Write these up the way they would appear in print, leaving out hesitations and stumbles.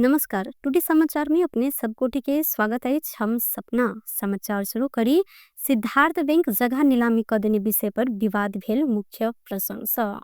नमस्कार। टुडे समाचार में अपने सबकोटि के स्वागत है। हम सपना समाचार शुरू करी। सिद्धार्थ बैंक जगह नीलामी कदने विषय पर विवाद भेल मुख्य प्रशंसा।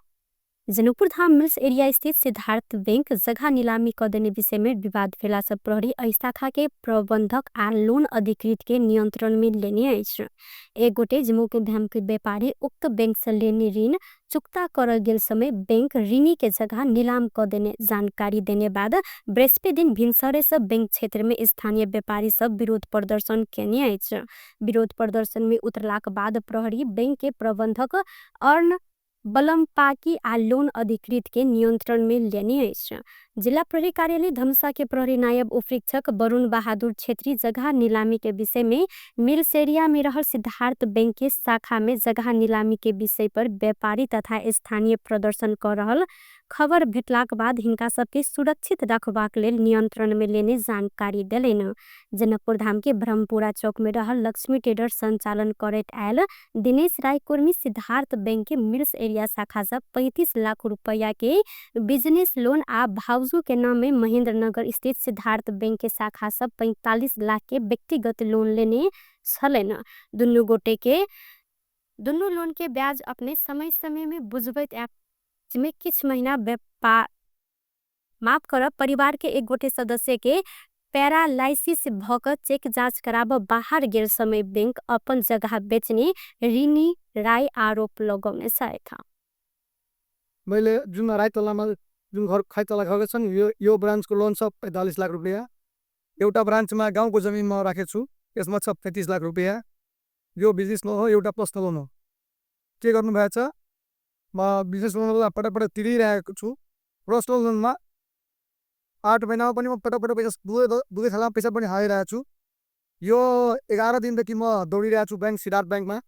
जनकपुर धाम मिल्स एरिया स्थित सिद्धार्थ बैंक जगह नीलामी कदने विषय में विवाद भेला से प्रहरी एहि शाखा के प्रबंधक आ लोन अधिकृत के नियंत्रण में लेने अछि। एक गोटे जनकपुर धाम के व्यापारी उक्त बैंक से लेने ऋण चुकता करल गेल समय बैंक ऋणी के जगह नीलाम क देने जानकारी देने बाद बृहस्पति दिन भिनसरे से बैंक क्षेत्र में स्थानीय व्यापारी सब विरोध प्रदर्शन केने अछि। विरोध प्रदर्शन में उतरलाक बाद प्रहरी बैंक के प्रबंधक अर्ण बलमपाकी आ लोन अधिकृत के नियंत्रण में लेने अछि। जिला प्रहरी कार्यालय धनुषा के प्रहरी नायब उपरीक्षक वरुण बहादुर छेत्री जगह नीलामी के विषय में मिल्स एरिया में रहल सिद्धार्थ बैंक के शाखा में जगह नीलामी के विषय पर व्यापारी तथा स्थानीय प्रदर्शन कर रहल खबर भेटलाक बाद हिंका सबके सुरक्षित रखबाक लेल नियंत्रण में लेने जानकारी देलेन। जनकपुर धाम के ब्रह्मपुरा चौक में रहल लक्ष्मी ट्रेडर्स संचालन करैत आयल दिनेश राय कुर्मी सिद्धार्थ बैंक के मिल्स एरिया शाखा से 35 लाख रुपया के बिजनेस लोन आ भाउजू के नाम में महेंद्र नगर स्थित सिद्धार्थ बैंक के शाखा से 45 लाख के व्यक्तिगत लोन लेने छलेन। दुनू लोन के ब्याज अपने समय समय में बुझबैत में किछ महीना माफ करब परिवार के एक गोटे सदस्य के पैरालाइसिस भक चेक जांच कराब बाहर गेल समय बैंक अपन जगह बेचने ऋणी राय आरोप लगौने था। मैले जुन राय तलामा जुन घर खाइ तला गएको छन् यो ब्रान्चको लोन छ 45 लाख रुपैयाँ। एउटा ब्रान्चमा गाउँको जमिनमा राखेको छु, यसमा छ 35 लाख रुपैयाँ। यो बिजनेस लोन हो, एउटा पर्सनल लोन हो। के गर्नु भएछ, म बिजनेस लोन पटक तिरिरहेको छु। पर्सनल लोनमा 8 महिनामा पनि म पटक पैसा दुवै थाला पैसा पनि हालिरहेको छु। यो 11 दिनदेखि म दौडिरहेको छु बैंक सिद्धार्थ बैंकमा।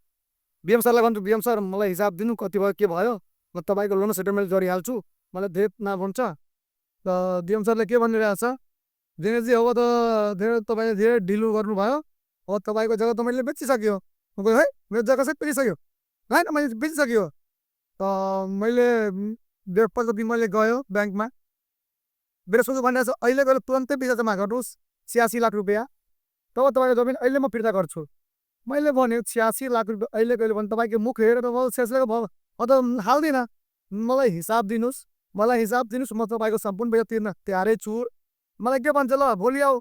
बीएम सरलाई भन्छु, बीएम सर मलाई हिसाब दिनु कति भयो के भयो, म तपाईको लोन सेटलमेन्ट गरिहाल्छु, मलाई धेरै तनाव हुन्छ। र बीएम सरले के भनिरहेछ, दिनेशजी अब त तपाईले धेरै ढिलो गर्नुभयो, अब तपाईको जग्गा त मैले बेचिसक्यो। म गएँ है मेरो जग्गा चाहिँ बेचिसक्यो, हैन मैले बेचिसक्यो। त मैले बृहस्पति मैले गयो बैंकमा, बृहस्पति भनेछ अहिले गएर तुरन्तै पैसा जम्मा गर्नुहोस् 86 लाख रुपैयाँ, तब तपाईको जमिन अहिले म फिर्ता गर्छु। मैले भने 86 लाख रुपैयाँ अहिले गयो भने तपाईको मुख हेरेर म शेषले भयो, म त हाल्दिन, मलाई हिसाब दिनुस्, म तपाईको सम्पूर्ण पैसा तिर्न तयारै छु। मलाई के भन्छ, ल भोलि आऊ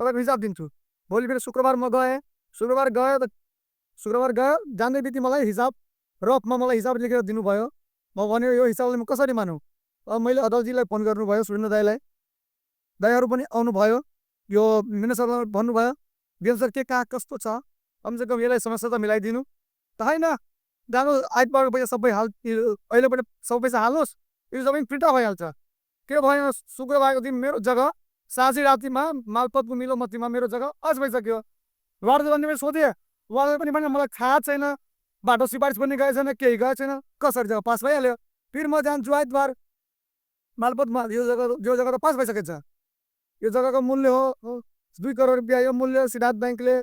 तपाईको हिसाब दिन्छु। भोलि फेरि शुक्रबार म गएँ, शुक्रबार गयो जान्दै बित्ति मलाई हिसाब रफमा मलाई हिसाब लेखेर दिनुभयो। म भन्यो यो हिसाबले म कसरी मानौ। अब मैले अदालतजीलाई फोन गर्नुभयो, सुरेन्द्र दाइलाई, दाइहरू पनि आउनुभयो। यो मिनिस्टरलाई भन्नुभयो, बीएम सर के कहाँ कस्तो छ, कमसे कम यसलाई समस्या त मिलाइदिनु। त हैन जानु आइतबारको पैसा सबै अहिले पनि सबै पैसा हाल्नुहोस्, यो जमिन फिर्ता भइहाल्छ। के भयो, शुक्रबारको दिन मेरो जग्गा साँझी रातिमा मालपतको मिलोमतीमा मेरो जग्गा अझ भइसक्यो। वार्ड मैले सोधेँ, वार्डले पनि भने मलाई थाहा छैन, बाटो सिफारिस पनि गएको छैन, केही गएको छैन, कसरी जग्गा पास भइहाल्यो। फेरि म जान्छु आइतबार मालपतमा, यो जग्गा त पास भइसकेछ। यो जग्गाको मूल्य हो 2 करोड रुपियाँ। यो मूल्य सिद्धार्थ बैंकले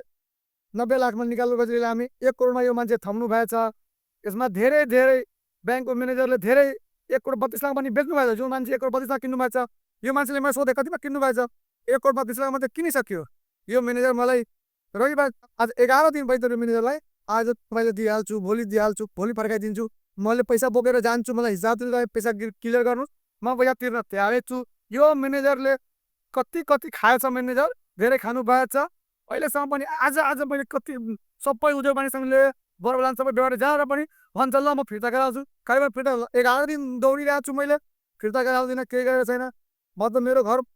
90 लाखमा निकाल्नु खोजेर हामी 1 करोडमा यो मान्छे थम्नु भएछ। यसमा धेरै बैंकको म्यानेजरले धेरै 1 करोड 32 लाख पनि बेच्नु भएछ। जो मान्छे 1 करोड 32 लाख किन्नु भएछ, यो मान्छेले मैले सोधेँ कतिमा किन्नु भएछ, 1 करोड 32 लाख मात्रै किनिसक्यो। यो म्यानेजर मलाई रविबार आज 11 दिन भइसक्यो म्यानेजरलाई, आज तपाईँले दिइहाल्छु, भोलि दिइहाल्छु, भोलि फर्काइदिन्छु, मैले पैसा बोकेर जान्छु, मलाई हिसाब दिनु पैसा क्लियर गर्नु, म पैसा तिर्न तयारै छु। यो म्यानेजरले कति खाएछ, म्यानेजर धेरै खानु भएछ। अहिलेसम्म पनि आज मैले कति सबै उद्योग मानिसहरूले बरबलान सबै व्यवहार जहाँ पनि भन्छ ल म फिर्ता गराउँछु, कहिले फिर्ता 11 दिन दौडिरहेको छु, मैले फिर्ता गराउँदिनँ, केही गरेको छैन। म त मेरो घर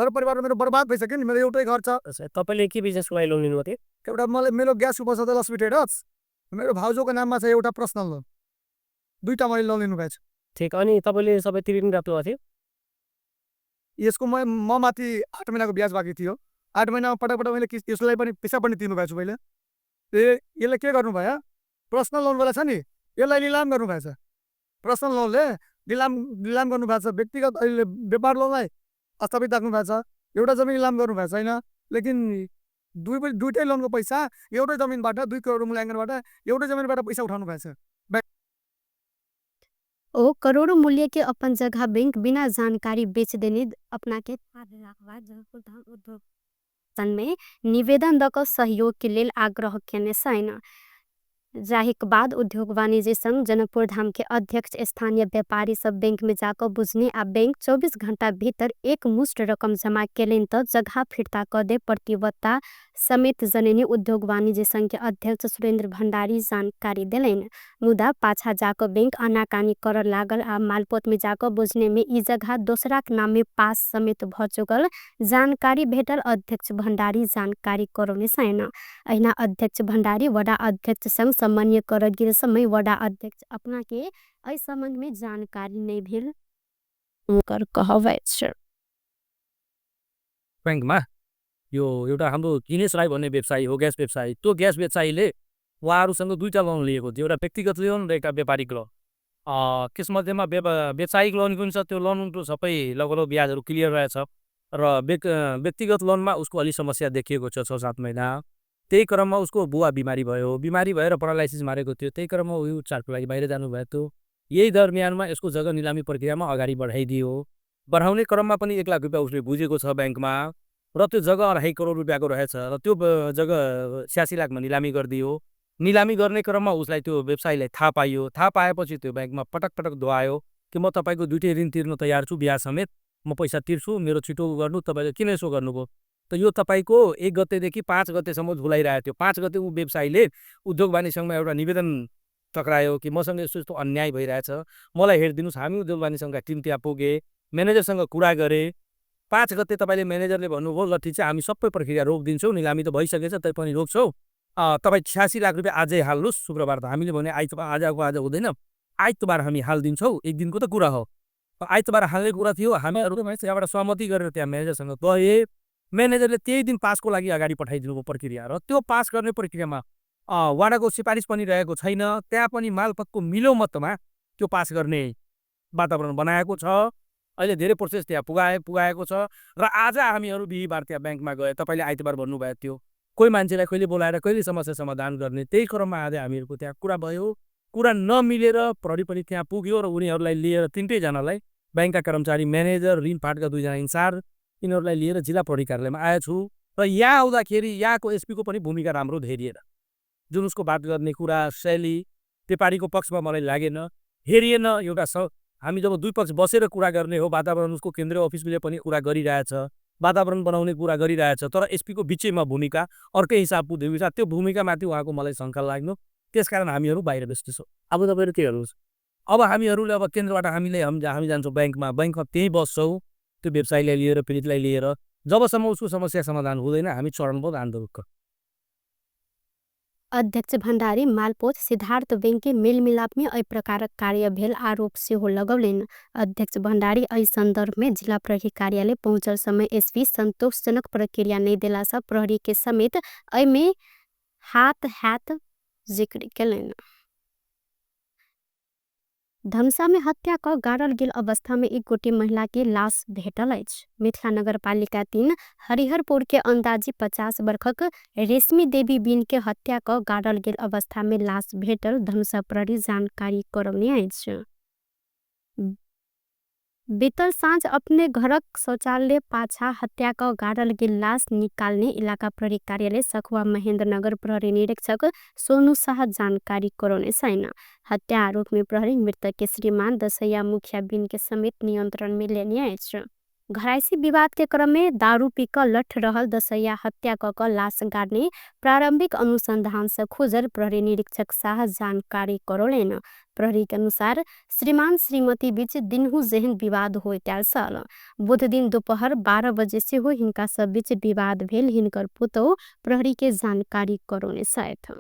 परिवार मेरो बर्बाद भइसक्यो नि। मेरो एउटै घर छ। तपाईले के बिजनेसको लागि लोन लिनुभयो? एउटा मेरो ग्यास उपभोक्ता त लक्ष्मी ट्रेडर्स, मेरो भाउजूको नाममा छ एउटा पर्सनल लोन, दुईटा मैले लोन लिनु भएछ। ठिक, अनि तपाईले सबै तिरिनु राख्नु भएको थियो? यसको म माथि 8 महिनाको ब्याज बाँकी थियो। 8 महिनामा पटक मैले यसलाई पनि पैसा पनि तिर्नु भएछ मैले। यसले के गर्नु भयो, पर्सनल लोनवाला छ नि, यसलाई निलाम गर्नु भएछ। पर्सनल लोनले निलाम गर्नु भएछ। व्यक्तिगत अहिले व्यापार लोनलाई अस्थापित राख्नु भएछ। एउटा जमिन निलाम गर्नु भएछ छैन, लेकिन दुईटै लोनको पैसा एउटै जमिनबाट 2 करोड मूल्याङ्कनबाट एउटै जमिनबाट पैसा उठाउनु भएछ। ओ करोड़ों मूल्य के अपन जगह बैंक बिना जानकारी बेच देने अपना के उद्योग में निवेदन दक सहयोग के लेल आग्रह केने छैन। जाहिक बाद उद्योग वाणिज्य संघ जनकपुर धाम के अध्यक्ष स्थानीय व्यापारी सब बैंक में जाकर बुझने आ बैंक 24 घंटा भीतर एक मुष्ट रकम जमा केलेन त जगह फिर्ता क दे प्रतिबद्धता समेत जननी उद्योग वाणिज्य संघ के अध्यक्ष सुरेंद्र भंडारी जानकारी दिलेन। मुदा पाछा जाकर बैंक आनाकानी कर लागल आ मालपोत में जाकर बुझने में ई जगह दोसरा के नाम में पास समेत भ चुकल जानकारी भेटल अध्यक्ष भंडारी जानकारी करौने छैन। अहिना अध्यक्ष भंडारी वडा अध्यक्ष संग सामान्य कर गिर समय वडा अध्यक्ष अपना के ऐ संबंध में जानकारी नहीं भेल उनकर कहबै छ। बैंकमा यो एउटा हाम्रो दिनेश राई भन्ने व्यवसायी हो, ग्यास व्यवसायी। त्यो ग्यास व्यवसायीले उहाँहरूसँग दुईटा लोन लिएको थियो, एउटा व्यक्तिगत लोन र एउटा व्यापारिक लोन। त्यसमध्येमा व्यावसायिक लोन पनि छ, त्यो लोनको सबै लगभग ब्याजहरू क्लियर रहेछ र व्यक्तिगत लोनमा उसको अलि समस्या देखिएको छ 6-7 महिना। त्यही क्रममा उसको बुवा बिमारी भयो, बिमारी भएर प्यारालाइसिस मारेको थियो। त्यही क्रममा उही उपचारको लागि बाहिर जानुभएको थियो। यही दरमियानमा यसको जग्गा निलामी प्रक्रियामा अगाडि बढाइदियो। बढाउने क्रममा पनि 1 लाख रुपियाँ उसले बुझेको छ बैंकमा र त्यो जग्गा 2.5 करोड रुपियाँको रहेछ र त्यो जग्गा 86 लाखमा निलामी गरिदियो। निलामी गर्ने क्रममा उसलाई त्यो व्यवसायीलाई थाहा पाइयो। थाहा पाएपछि त्यो बैंकमा पटक पटक दोहायो कि म तपाईँको दुईटै ऋण तिर्न तयार छु, ब्याज समेत म पैसा तिर्छु, मेरो छिटो गर्नु। तपाईँले किन यसो गर्नुभयो? त यो तपाईँको 1 गतेदेखि 5 गतेसम्म झुलाइरहेको थियो। 5 गते ऊ व्यवसायीले उद्योग वाणिज्य संघमा एउटा निवेदन टक्रायो कि मसँग यस्तो यस्तो अन्याय भइरहेछ, मलाई हेरिदिनुहोस्। हामी उद्योग वाणिज्य संघका टिम त्यहाँ पुगे, म्यानेजरसँग कुरा गरे। 5 गते तपाईँले म्यानेजरले भन्नुभयो ल ठिक छ, हामी सबै प्रक्रिया रोकिदिन्छौँ, निलामी त भइसकेछ तै पनि रोक्छौँ, तपाईँ 86 लाख रुपियाँ आजै हाल्नुहोस्। शुक्रबार त हामीले भने आइतबार आज हुँदैन, आइतबार हामी हालिदिन्छौँ, एक दिनको त कुरा हो। आइतबार हाल्ने कुरा थियो। हामीहरू यहाँबाट सहमति गरेर त्यहाँ म्यानेजरसँग गए। म्यानेजरले त्यही दिन पासको लागि अगाडि पठाइदिनुभयो प्रक्रिया र त्यो पास गर्ने प्रक्रियामा वाडाको सिफारिस पनि रहेको छैन। त्यहाँ पनि मालपतको मिलोमतमा त्यो पास गर्ने वातावरण बनाएको छ। अहिले धेरै प्रोसेस त्यहाँ पुगाएको छ र आज हामीहरू बिहीबार त्यहाँ ब्याङ्कमा गए। तपाईँले आइतबार भन्नुभएको थियो, कोही मान्छेलाई कहिले बोलाएर कहिले समस्या समाधान गर्ने। त्यही क्रममा आज हामीहरूको त्यहाँ कुरा भयो। कुरा नमिलेर प्रहरी पनि त्यहाँ पुग्यो र उनीहरूलाई लिएर 3टैजनालाई, ब्याङ्कका कर्मचारी, म्यानेजर, ऋण फाँटका 2 जना इन्चार्ज, यिनीहरूलाई लिएर जिल्ला प्रहरी कार्यालयमा आएछु। र यहाँ आउँदाखेरि यहाँको एसपीको पनि भूमिका राम्रो हेरिएन। जुन उसको बात गर्ने कुरा, शैली व्यापारीको पक्षमा मलाई लागेन, हेरिएन। एउटा हामी जब दुई पक्ष बसेर कुरा गर्ने हो, वातावरण उसको केन्द्रीय अफिसले पनि कुरा गरिरहेछ, वातावरण बनाउने कुरा गरिरहेछ, तर एसपीको बिचैमा भूमिका अर्कै हिसाबको भूमिका, त्यो भूमिकामाथि उहाँको मलाई शङ्का लाग्नु। त्यसकारण हामीहरू बाहिर बस्दैछौँ। अब तपाईँहरू के गर्नुहुन्छ? अब हामीहरूले अब केन्द्रबाट हामी जान्छौँ ब्याङ्कमा त्यहीँ बस्छौँ, त्यो व्यवसायीलाई लिएर, पीडितलाई लिएर, जबसम्म उसको समस्या समाधान हुँदैन हामी चरणबद्ध आन्दोलन। अध्यक्ष भण्डारी मालपोत सिद्धार्थ बैंक के मेलमिलाप में ऐ प्रकार कार्य भेल आरोप से हो लगौलेन। अध्यक्ष भण्डारी ऐ संदर्भ में जिला प्रहरी कार्यालय पहुंचल समय एसपी संतोषजनक प्रक्रिया नहीं दिला सा प्रहरी के समेत ऐ में हाथ जिक्र केलन। धनुषा में हत्या क गाड़ल गेल अवस्था में एक गोटी महिला के लाश भेटल अछि। मिथिला नगरपालिका 3 हरिहरपुर के अंदाजी 50 वर्षक रेशमी देवी बीन के हत्या क गाड़ल गेल अवस्था में लाश भेटल धनुषा प्रहरी जानकारी करौने अछि। बीतल साँझ अपने घरक शौचालय पाछा हत्या क गाड़ल गेल लाश निकालने इलाका प्रहरी कार्यालय सखुआ महेंद्र नगर प्रहरी निरीक्षक सोनू शाह जानकारी करौने छैन। हत्या आरोप में प्रहरी मृतक के श्रीमान दसैया मुखिया बिन के समेत नियंत्रण में लेने अछि। घरायसी विवाद के क्रम में दारू पीक लठ रहल दसैया हत्या क लाश गाड़ने प्रारंभिक अनुसंधान से खोजल प्रहरी निरीक्षक शाह जानकारी करौलेन। प्रहरी के अनुसार श्रीमान श्रीमती बीच दिनहु जहन विवाद होइताल साल बुध दिन दोपहर 12 बजे से हो हिनका सब बीच विवाद भेल। हिनकर पुतौ प्रहरी के जानकारी करौने साथ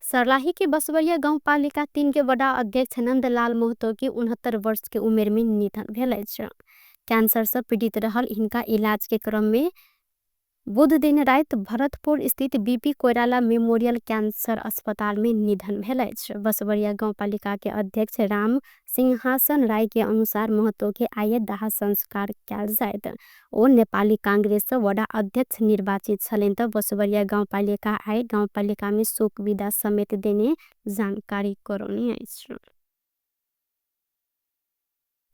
सर्लाही के बसवरिया गाउँपालिका 3 के वडा अध्यक्ष नंदलाल महतो की 69 वर्ष के उमेर में निधन भेल अछि। कैंसर से पीड़ित रहल हिनका इलाज के क्रम में बुध दिन रात भरतपुर स्थित बीपी कोइराला मेमोरियल कैंसर अस्पताल में निधन भेल अछि। बसवरिया गांवपालिका के अध्यक्ष राम सिंहासन राय के अनुसार महतो के आइए दाह संस्कार कयल जायत। ओ नेपाली कांग्रेस से वडा अध्यक्ष निर्वाचित छलनि त बसवरिया गांवपालिका आइ गांवपालिका में शोक विदा समेत देने जानकारी करौनी अछि।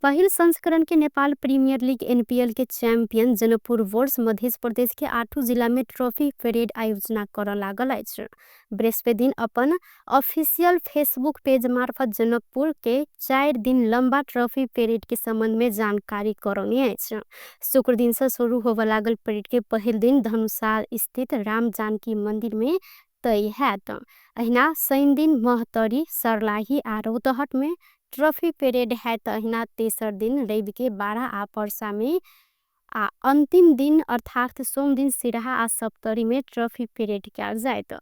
पहिल संस्करण के नेपाल प्रीमियर लीग एनपीएल के चैंपियन जनकपुर वोर्स मध्य प्रदेश के 8 जिला में ट्रॉफी परेड आयोजना कर लागल अछि। बृहस्पति दिन अपन ऑफिशियल फेसबुक पेज मार्फत जनकपुर के 4 दिन लंबा ट्रॉफी परेड के संबंध में जानकारी करौनी अछि। शुक्र दिन से शुरू होवे लागल परेड के पहिल दिन धनुषा स्थित राम जानकी मंदिर में तय हैत। अहिना शनि दिन महतरी सर्लाही आ रौतहट में ट्रॉफी परेड है। अहिना तेसर दिन रवि के 12 आ पर्सा में आ अंतिम दिन अर्थात सोम दिन सिराहा आ सप्तरी में ट्रॉफी परेड कयल जायत।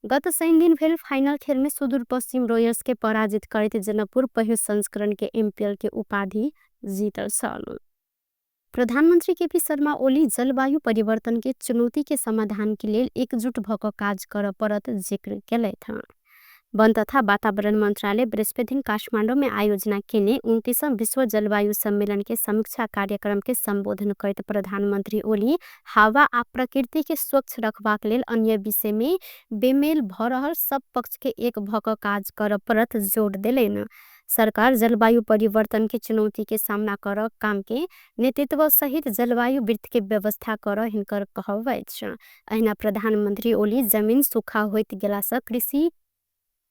गत शनि दिन भेल फाइनल खेल में सुदूर पश्चिम रॉयल्स के पराजित करते जनकपुर पहिल संस्करण के एमपीएल के उपाधि जीतल छल। प्रधानमंत्री केपी शर्मा ओली जलवायु परिवर्तन के चुनौती के समाधान के लिए एकजुट भक काज कर परत जिक्र केलथि। वन तथा वातावरण मंत्रालय बृहस्पति दिन काठमांडू में आयोजना केने 29वां विश्व जलवायु सम्मेलन के समीक्षा कार्यक्रम के संबोधन करते प्रधानमंत्री ओली हवा आ प्रकृति के स्वच्छ रखबाक लेल अन्य विषय में बेमेल भ रहल सब पक्ष के एक भक काज कर परत जोर देलनि। सरकार जलवायु परिवर्तन के चुनौती के सामना कर काम के नेतृत्व सहित जलवायु वृत्त के व्यवस्था कर हिनकर कहब अछि। अहिना प्रधानमंत्री ओली जमीन सूखा होइत गेला से कृषि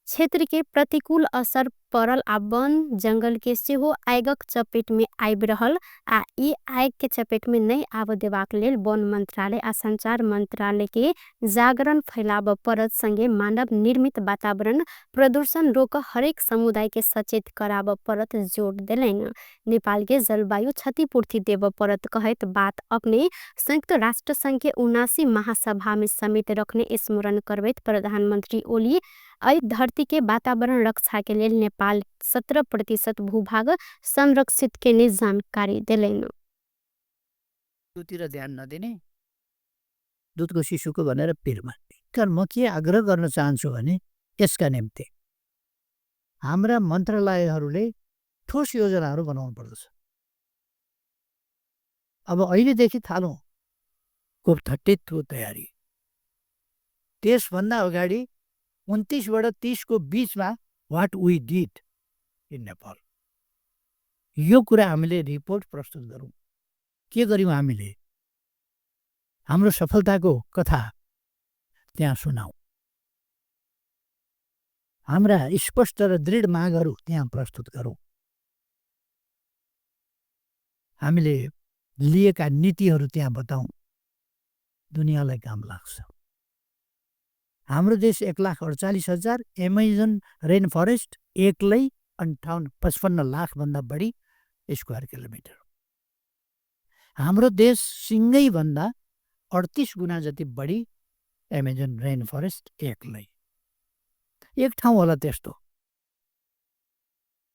क्षेत्र के प्रतिकूल असर पड़ल आ वन जंगल के सेहो आगक चपेट में आबि रहल आ ई आग के चपेट में नहीं आब देबाक लेल वन मंत्रालय आ संचार मंत्रालय के जागरण फैलाब परत संगे मानव निर्मित वातावरण प्रदूषण रोक हरेक समुदाय के सचेत कराब परत जोर देलनि। नेपाल के जलवायु क्षतिपूर्ति देव परत कहत बात अपने संयुक्त राष्ट्र संघ के 79 महासभा में समेत रखने स्मरण करबैत प्रधानमंत्री ओली अय धरती के वातावरण रक्षा के लिए नेपाल 17% भूभाग संरक्षित केने जानकारी देलैन। दूतिर ध्यान नदिने दूधको शिशुको भनेर पिर मान्ने। तर म के आग्रह गर्न चाहन्छु भने यसका निम्ति हाम्रा मन्त्रालयहरूले ठोस योजनाहरू बनाउनु पर्दछ। अब अहिलेदेखि थालौँ COP30 को तयारी। त्यसभन्दा अगाडि 29 बाट 30 को बीचमा what we did in Nepal, यो कुरा हामीले रिपोर्ट प्रस्तुत गरौँ। के गर्यौँ हामीले, हाम्रो सफलताको कथा त्यहाँ सुनाऊ। हाम्रा स्पष्ट र दृढ मागहरू त्यहाँ प्रस्तुत गरौँ। हामीले लिएका नीतिहरू त्यहाँ बताऊँ। दुनियाँलाई काम लाग्छ। हाम्रो देश 1,48,000 एमेजन रेन फरेस्ट एक्लै 55 लाख भन्दा बढी स्क्वायर किलोमिटर। हाम्रो देश सिंगै भन्दा 38 गुना जति बढी एमेजन रेन फरेस्ट एक्लै। एक ठाउँ होला त्यस्तो।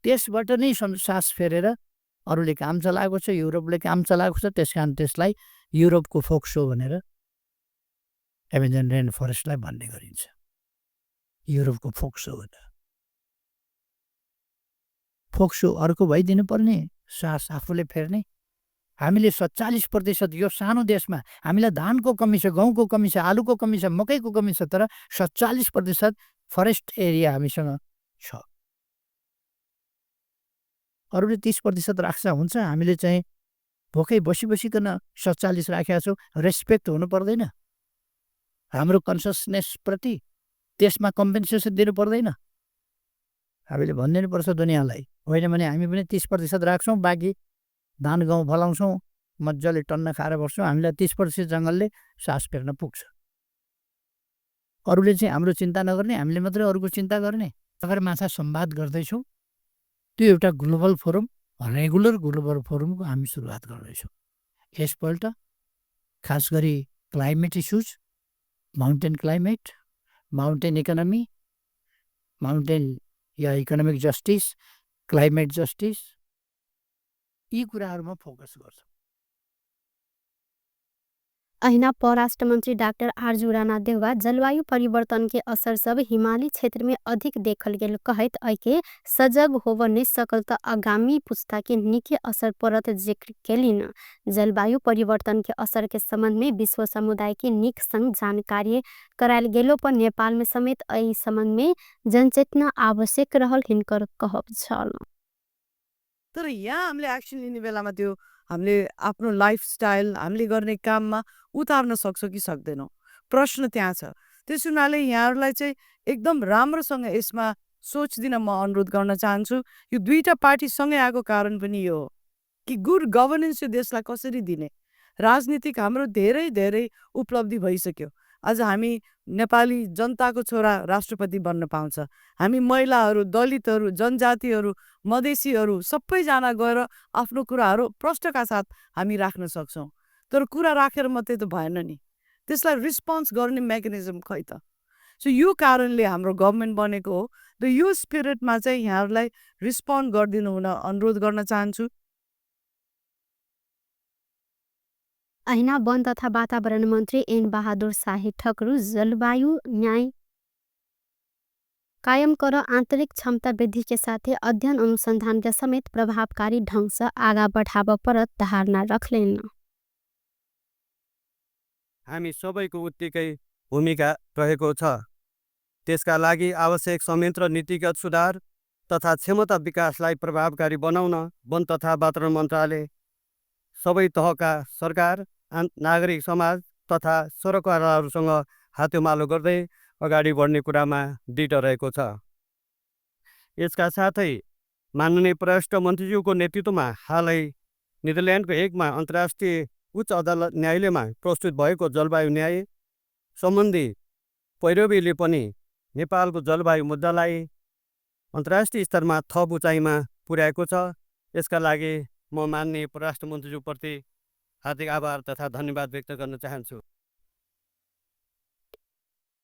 त्यसबाट नै सास फेरेर अरूले काम चलाएको छ, युरोपले काम चलाएको छ। त्यसकारण त्यसलाई युरोपको फोक्सो भनेर एमेजन रेन फरेस्टलाई भन्ने गरिन्छ। युरोपको फोक्सो भनेर। फोक्सो अर्को भइदिनु पर्ने, सास आफूले फेर्ने। हामीले 47% यो सानो देशमा हामीलाई धानको कमी छ, गहुँको कमी छ, आलुको कमी छ, मकैको कमी छ, तर 47% फरेस्ट एरिया हामीसँग छ। अरूले 30% राख्छ हुन्छ, हामीले चाहिँ भोकै बसिकन 47 राखेका छौँ। रेस्पेक्ट हुनु पर्दैन? हाम्रो कन्सियसनेस प्रति त्यसमा कम्पेन्सेसन दिनु पर्दैन? हामीले भनिदिनु पर्छ दुनियाँलाई, होइन भने हामी पनि 30% राख्छौँ, बाँकी धान गहुँ फलाउँछौँ, मजाले टन्न खाएर बस्छौँ। हामीलाई 30% जङ्गलले सास फेर्न पुग्छ। अरूले चाहिँ हाम्रो चिन्ता नगर्ने, हामीले मात्रै अरूको चिन्ता गर्ने। सगरमाथा संवाद गर्दैछौँ। त्यो एउटा ग्लोबल फोरम, रेगुलर ग्लोबल फोरमको हामी सुरुवात गर्दैछौँ। यसपल्ट खास गरी climate issues, mountain climate, mountain economy, mountain या इकोनोमिक जस्टिस, क्लाइमेट जस्टिस, यी कुराहरूमा फोकस गर्छौँ। अहिना परराष्ट्र मंत्री डॉक्टर आरजू राणा देउवा जलवायु परिवर्तन के असर सब हिमाली क्षेत्र में अधिक देखल गेल कहत ऐके सजग होव नहीं सकल त आगामी पुस्ता के निके असर पड़त जिक्र केलिन। जलवायु परिवर्तन के असर के संबंध में विश्व समुदाय के निक संग जानकारी करायल गेलो पर नेपाल में समेत एहि संबंध में जनचेतना आवश्यक रहल हिनकर कहब छल। तर यहाँ हामीले एक्सन लिने बेलामा त्यो हामीले आफ्नो लाइफस्टाइल हामीले गर्ने काममा उतार्न सक्छौँ कि सक्दैनौँ, प्रश्न त्यहाँ छ। त्यस हुनाले यहाँहरूलाई चाहिँ एकदम राम्रोसँग यसमा सोच दिन म अनुरोध गर्न चाहन्छु। यो दुईटा पार्टी सँगै आएको कारण पनि यो हो कि गुड गभर्नेन्स यो देशलाई कसरी दिने। राजनीतिक हाम्रो धेरै धेरै उपलब्धि भइसक्यो। आज हामी नेपाली जनताको छोरा राष्ट्रपति बन्न पाउँछ। हामी महिलाहरू, दलितहरू, जनजातिहरू, मधेसीहरू सबैजना गएर आफ्नो कुराहरू प्रष्टका साथ हामी राख्न सक्छौँ। तर कुरा राखेर मात्रै त भएन नि, त्यसलाई रिस्पोन्स गर्ने मेकानिजम खै त। सो यो कारणले हाम्रो गभर्मेन्ट बनेको हो र यो स्पिरिटमा चाहिँ यहाँहरूलाई रिस्पोन्ड गरिदिनु हुन अनुरोध गर्न चाहन्छु। अहिना वन तथा वातावरण मंत्री एन बहादुर शाही ठकुर जलवायु न्याय कायम कर आंतरिक क्षमता वृद्धि के साथ अध्ययन अनुसंधान के समेत प्रभावकारी ढंग से आगा बढ़ाव परत धारणा रखलेन। हामी सबैको उत्तिकै भूमिका रहेको छ। त्यसका लागि आवश्यक संयन्त्र नीतिगत सुधार तथा क्षमता विकासलाई प्रभावकारी बनाउन वन तथा वातावरण मन्त्रालय सबै तहका सरकार, नागरिक समाज तथा सरकारहरूसँग हातेमालो गर्दै अगाडि बढ्ने कुरामा दृढ रहेको छ। यसका साथै माननीय परराष्ट्र मन्त्रीज्यूको नेतृत्वमा हालै नेदरल्यान्डको हेगमा अन्तर्राष्ट्रिय उच्च अदालत न्यायालयमा प्रस्तुत भएको जलवायु न्याय सम्बन्धी पैरवीले पनि नेपालको जलवायु मुद्दालाई अन्तर्राष्ट्रिय स्तरमा थप उचाइमा पुर्याएको छ। यसका लागि म माननीय परराष्ट्र मन्त्रीज्यूप्रति हार्दिक आभार तथा धन्यवाद व्यक्त गर्न चाहन्छु।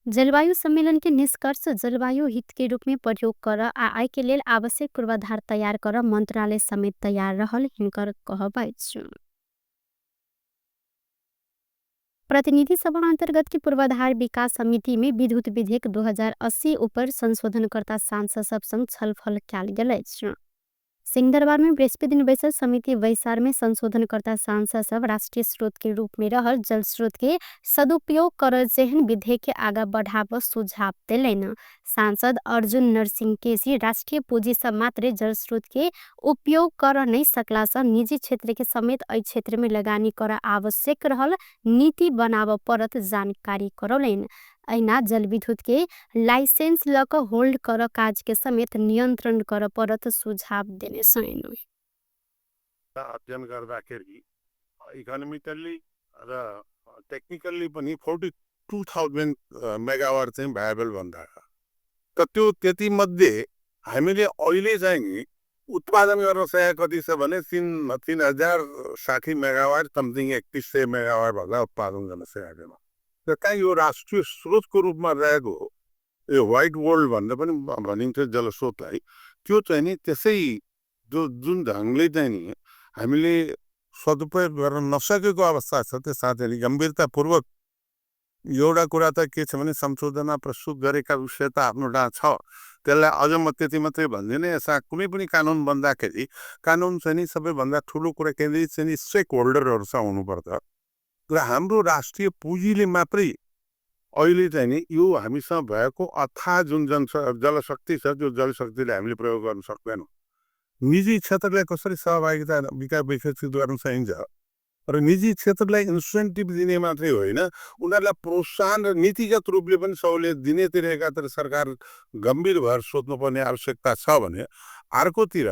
जलवायु सम्मेलन के निष्कर्ष जलवायु हित के रूप में प्रयोग कर आय के लेल आवश्यक पूर्वाधार तैयार कर मंत्रालय समेत तैयार रहल हिनकर कहब अछि। प्रतिनिधि सभा अंतर्गत की पूर्वाधार विकास समिति में विद्युत विधेयक 2080 ऊपर संशोधनकर्ता सांसद सब संग छलफल कयल गेल अछि। सिंहदरबार में बृहस्पति बैठक समिति वैसार में संशोधनकर्ता सांसद सब राष्ट्रीय स्रोत के रूप में रहल जल स्रोत के सदुपयोग कर जेहन विधेयक के आगा बढ़ाव सुझाव दिलेन। सांसद अर्जुन नरसिंह केसी राष्ट्रीय पूंजी से मात्र जल स्रोत के उपयोग कर नहीं सकला से निजी क्षेत्र के समेत एहि क्षेत्र में लगानी कर आवश्यक रहल नीति बनाव परत जानकारी करौलेन। ऐना जल विद्युत के लाइसेंस लक होल्ड कर काज के समेत नियन्त्रण कर परत सुझाव देने सैन। अध्ययन गर्दाखेरि इकोनोमिकल्ली र टेक्निकल्ली पनि 42,000 मेगावाट चाहिँ भायबल भन्दा त त्यो त्यति मध्ये हामीले अहिले चाहिँ उत्पादन गर्न सकेको कति छ भने 3060 मेगावाट समथिङ 3100 मेगावाट भन्दा उत्पादन गर्न सकेको छैन। र कहाँ यो राष्ट्रिय स्रोतको रूपमा रहेको हो, यो व्हाइट वर्ल्ड भनेर पनि भनिन्छ जलस्रोतलाई, त्यो चाहिँ नि त्यसै जुन ढङ्गले चाहिँ नि हामीले सदुपयोग गर्न नसकेको अवस्था छ। त्यस साथै गम्भीरतापूर्वक एउटा कुरा त के छ भने संशोधनमा प्रस्तुत गरेका विषय त आफ्नो डाँ छ, त्यसलाई अझ म त्यति मात्रै भन्दिनँ। यसमा कुनै पनि कानुन बन्दाखेरि कानुन चाहिँ नि सबैभन्दा ठुलो कुरा केन्द्रित चाहिँ नि स्टेक होल्डरहरूसँग हुनुपर्छ र हाम्रो राष्ट्रिय पुँजीले मात्रै अहिले चाहिँ नि यो हामीसँग भएको अथाह जुन जलशक्ति छ त्यो जलशक्तिले हामीले प्रयोग गर्न सक्दैनौँ। निजी क्षेत्रलाई कसरी सहभागिता विकसित गर्न सकिन्छ र निजी क्षेत्रलाई इन्सेन्टिभ दिने मात्रै होइन, उनीहरूलाई प्रोत्साहन र नीतिगत रूपले पनि सहुलियत दिनेतिर एकातिर सरकार गम्भीर भएर सोच्नुपर्ने आवश्यकता छ भने अर्कोतिर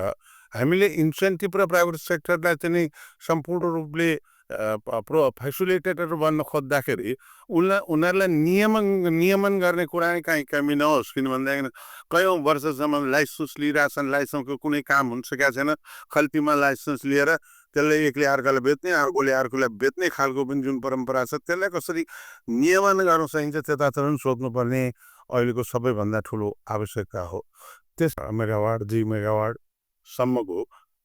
हामीले इन्सेन्टिभ र प्राइभेट सेक्टरलाई चाहिँ सम्पूर्ण रूपले फेसिलिटेटर बन्न खोज्दाखेरि उनीहरूलाई नियमन गर्ने कुरा कहीँ कमी नहोस्। किनभनेदेखि कयौँ वर्षसम्म लाइसेन्स लिइरहेछन्, लाइसेन्सको कुनै काम हुन सकेको छैन। खल्तीमा लाइसेन्स लिएर त्यसलाई एकले अर्कालाई बेच्ने, अर्कोले अर्कोलाई बेच्ने खालको पनि जुन परम्परा छ, त्यसलाई कसरी नियमन गर्न सकिन्छ त्यतातिर पनि सोच्नुपर्ने अहिलेको सबैभन्दा ठुलो आवश्यकता हो। त्यस मेगावाट 2 मेगावाटसम्मको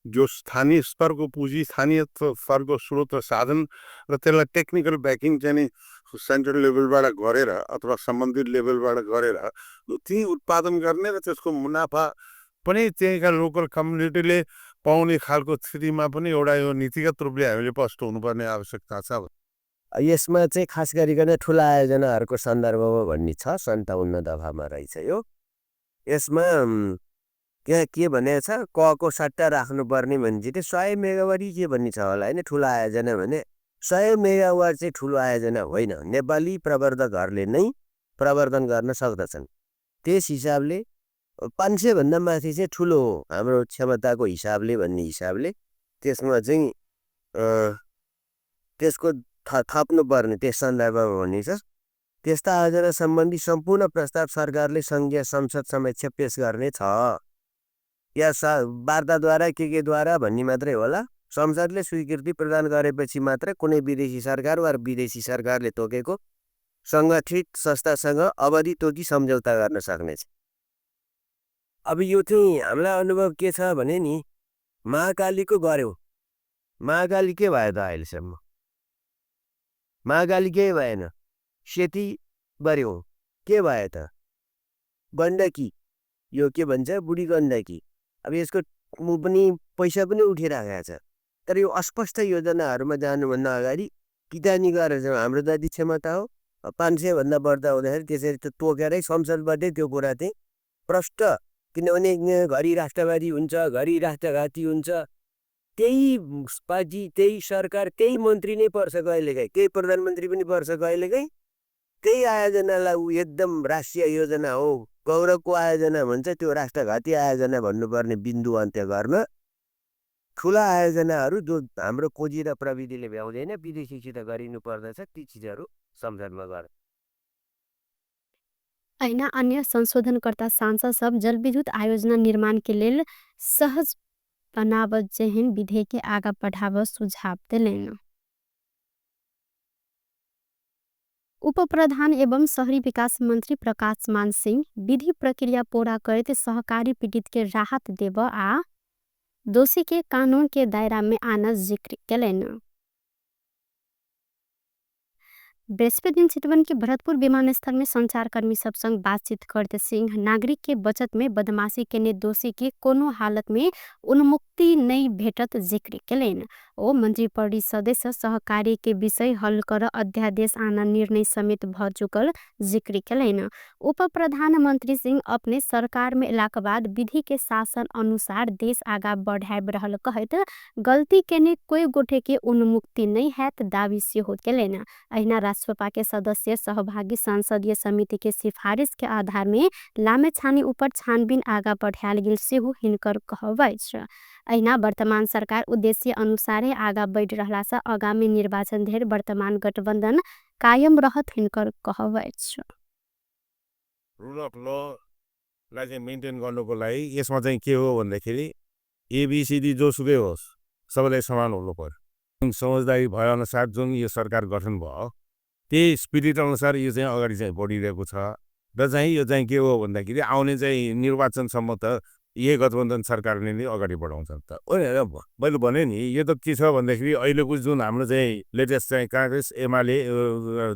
जो स्थानीय स्तरको पुँजी, स्थानीय स्तरको स्रोत र साधन र त्यसलाई टेक्निकल ब्याकिङ चाहिँ नि सेन्ट्रल लेभलबाट गरेर अथवा सम्बन्धित लेभलबाट गरेर त्यही उत्पादन गर्ने र त्यसको मुनाफा पनि त्यहीँका लोकल कम्युनिटीले पाउने खालको स्थितिमा पनि एउटा यो नीतिगत रूपले हामीले स्पष्ट हुनुपर्ने आवश्यकता छ। यसमा चाहिँ खास गरिकन ठुला आयोजनाहरूको सन्दर्भमा भन्ने छ 57 दफामा रहेछ यो। यसमा के भनेको छ, कको सट्टा राख्नुपर्ने भने चाहिँ 100 मेगावाट के भन्ने छ होला होइन। ठुलो आयोजना भने 100 मेगावाट चाहिँ ठुलो आयोजना होइन, नेपाली प्रवर्धकहरूले नै प्रवर्धन गर्न सक्दछन्। त्यस हिसाबले 500 भन्दा माथि चाहिँ ठुलो हो हाम्रो क्षमताको हिसाबले भन्ने हिसाबले त्यसमा चाहिँ त्यसको थप्नुपर्ने त्यस सन्दर्भमा भन्ने छ। त्यस्ता आयोजना सम्बन्धी सम्पूर्ण प्रस्ताव सरकारले सङ्घीय संसद समक्ष पेश गर्ने छ। या वार्ताद्वारा केद्वारा भन्ने मात्रै होला। संसदले स्वीकृति प्रदान गरेपछि मात्र कुनै विदेशी सरकार वा विदेशी सरकारले तोकेको सङ्गठित संस्थासँग अवधि तोकी सम्झौता गर्न सक्नेछ। अब यो चाहिँ हामीलाई अनुभव के छ भने नि, महाकालीको गर्यो, महाकाली के भयो त अहिलेसम्म? महाकाली केही भएन। सेती गर्यो, के भयो त? गण्डकी, यो के भन्छ बुढी गण्डकी, अब यसको पनि पैसा पनि उठिरहेको छ। तर यो अस्पष्ट योजनाहरूमा जानुभन्दा अगाडि किटानी गरेर हाम्रो जति क्षमता हो 500 भन्दा बढ्दा हुँदाखेरि त्यसरी त तोकेरै संसदबाटै त्यो कुरा चाहिँ प्रष्ट, किनभने घरि राष्ट्रवादी हुन्छ, घरि राष्ट्रघाती हुन्छ, त्यही पार्टी त्यही सरकार त्यही मन्त्री नै पर्छ कहिलेकाहीँ, त्यही प्रधानमन्त्री पनि पर्छ कहिलेकाहीँ। त्यही आयोजनालाई ऊ एकदम राष्ट्रिय योजना हो, गौरवको आयोजना भन्छ, त्यो राष्ट्रघाती आयोजना भन्नुपर्ने बिन्दु अन्त्य गर्न ठुला आयोजनाहरू जो हाम्रो खोजी र प्रविधिले भ्याउँदैन विदेशीसित गरिनु पर्दछ, ती चिजहरू संसदमा गर। ऐन अन्य संशोधनकर्ता सांसद सब जलविद्युत आयोजना निर्माण के लेल सहज बनावत जेहन विधेयक के आगा बढ़ाव सुझाव दिलेन। उप प्रधान एवं शहरी विकास मंत्री प्रकाश मान सिंह विधि प्रक्रिया पूरा करते सहकारी पीड़ित के राहत देव आ दोषी के कानून के दायरा में आना जिक्र कलेन। बृहस्पति दिन चितवन के भरतपुर विमानस्थल में संचारकर्मी सब संग बातचीत करते सिंह नागरिक के बचत में बदमाशी के दोषी के कोनो हालत में उन्मुक्ति नहीं भेटत जिक्र कलेन। ओ मंत्री परिषद सहकारी के विषय हल कर अध्यादेश आना निर्णय समेत भ चुकल जिक्र कलेन। उप प्रधानमंत्री सिंह अपने सरकार में इलाका बाद विधि के शासन अनुसार देश आगा बढ़ाब रहल कहत गलती के कोई गोठे के उन्मुक्ति नहीं है दावी से हो कलेन। अहिना राष्ट्रपा के सदस्य सहभागी संसदीय समिति के सिफारिश के आधार में लामे छानी ऊपर छानबीन आगा बढ़ायल गेल से हो हिनकर कहवैछ। अहिना वर्तमान सरकार उद्देश्य अनुसार आगा बढ़ रहला से आगामी निर्वाचन धेर वर्तमान गठबन्धन कायम रहत हिनकर कहवैछ। रुल अफ ललाई चाहिँ मेन्टेन गर्नुको लागि यसमा चाहिँ के हो भन्दाखेरि एबीसीडी जोसुकै होस् सबैलाई समान हुनु पर्यो। समझदारी भए अनुसार जुन यो सरकार गठन भयो त्यही स्पिरिट अनुसार यो चाहिँ अगाडि चाहिँ बढिरहेको छ र चाहिँ यो चाहिँ के हो भन्दाखेरि आउने चाहिँ निर्वाचनसम्म त यही गठबन्धन सरकारले नै अगाडि बढाउँछ। त मैले भने नि यो त के छ भन्दाखेरि अहिलेको जुन हाम्रो चाहिँ लेटेस्ट चाहिँ काङ्ग्रेस एमाले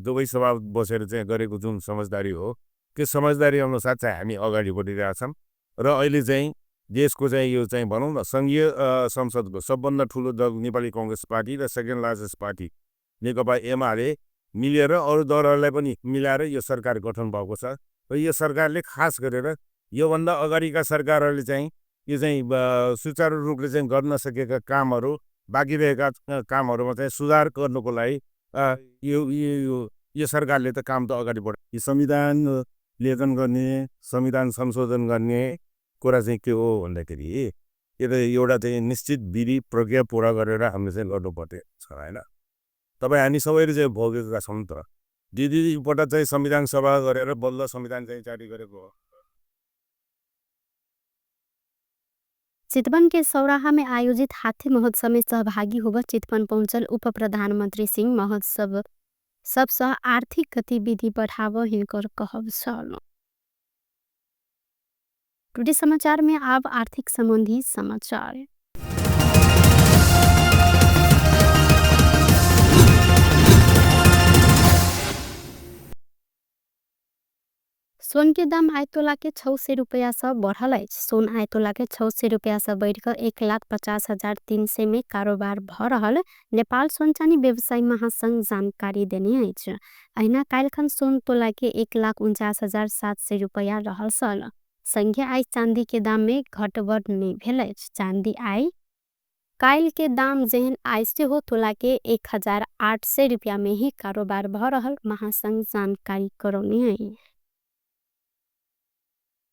दुवै सभा बसेर चाहिँ गरेको जुन समझदारी हो त्यो समझदारी अनुसार चाहिँ हामी अगाडि बढिरहेछौँ र अहिले चाहिँ देशको चाहिँ यो चाहिँ भनौँ न सङ्घीय संसदको सबभन्दा ठुलो दल नेपाली काङ्ग्रेस पार्टी र सेकेन्ड लार्जेस्ट पार्टी नेकपा एमाले मिलेर अरू दलहरूलाई पनि मिलाएर यो सरकार गठन भएको छ र यो सरकारले खास गरेर योभन्दा अगाडिका सरकारहरूले चाहिँ यो चाहिँ सुचारू रूपले चाहिँ गर्न सकेका कामहरू बाँकी रहेका कामहरूमा चाहिँ सुधार गर्नुको लागि यो सरकारले त काम त अगाडि बढायो। यो संविधान लेखन गर्ने संविधान संशोधन गर्ने कुरा चाहिँ के हो भन्दाखेरि यो त एउटा चाहिँ निश्चित विधि प्रक्रिया पुरा गरेर हामीले चाहिँ गर्नुपर्ने छ होइन। तपाईँ हामी सबैले चाहिँ भोगेका छौँ नि त। दिदीपल्ट चाहिँ संविधान सभा गरेर बल्ल संविधान चाहिँ जारी गरेको हो। चितवन के सौराहा में आयोजित हाथी महोत्सव में सहभागी होकर चितवन पहुंचल उप प्रधानमंत्री सिंह महोत्सव सबसे आर्थिक गतिविधि बढ़ाव हिनकर कहब छल। टुडे समाचार में अब आर्थिक संबंधी समाचार। सोन के दाम आय तोला के 600 रुपया से बढ़ल अछि। सोन आय तोला के 600 रुपया से बढ़ कर 1,50,300 में कारोबार भ रहल नेपाल सोन चानी व्यवसायी महासंघ जानकारी देने अछि। अहिना काल्हिखन सोन तोला के 1,49,700 रुपया रहल सल। संगे आय चांदी के दाम में घटबड़ नहीं भेल अछि। चांदी आय काल के दाम जेहन आय से हो तोला के 1,800 रुपया में ही कारोबार भ रहल महासंघ जानकारी करौने है।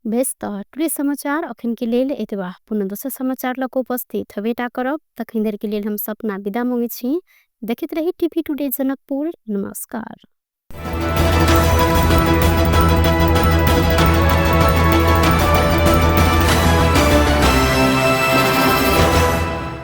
बेस्ट टुडे समाचार अखन के लेल एतबा। पुनः दोसर समाचार लक उपस्थित हबेटा करब। तखन देर के लेल हम सपना विदा मांगे छी। देखित रही टीवी टुडे जनकपुर। नमस्कार।